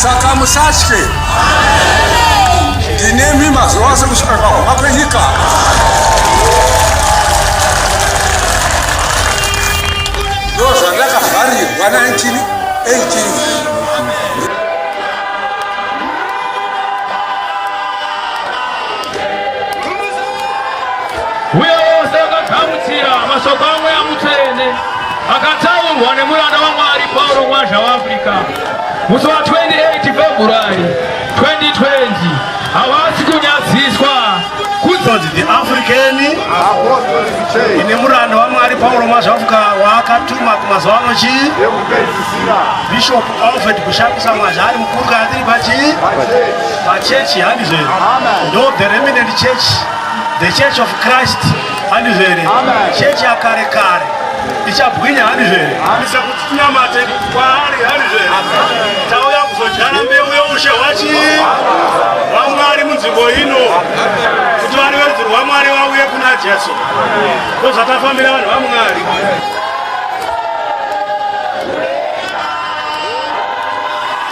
Saka musatye, ndinemi mazuva ose kusvika pahuma kwenyika. Ndozvandakavharirwa 1918. Uye wose akagamuchira mashoko aMweya Mutsvene akataurwa nemuranda waMwari Pauro Mwazha waAfrica musi wa 28 February 2020 havasi kunyadziswa. Kunzi the African ine muranda waMwari Pauro Mwazha waAfrica waakatuma kumazuva ano chii Bishop Alfred Kushamisa Mwazha ari mukuru kana tiri pachii pachechi handizvo here? Ndo the remnant church, the church of Christ handizvo here? Chechi yakare kare ichabwinya handizvo here? Isa kuti tinamate kwaari handizvo here? Tauya kuzodyara mbeu youshe hwachi hwaMwari munzvimbo ino kuti vari verudzi rwaMwari vauye kuna Jesu. Ndozvatafambira vanhu vaMwari.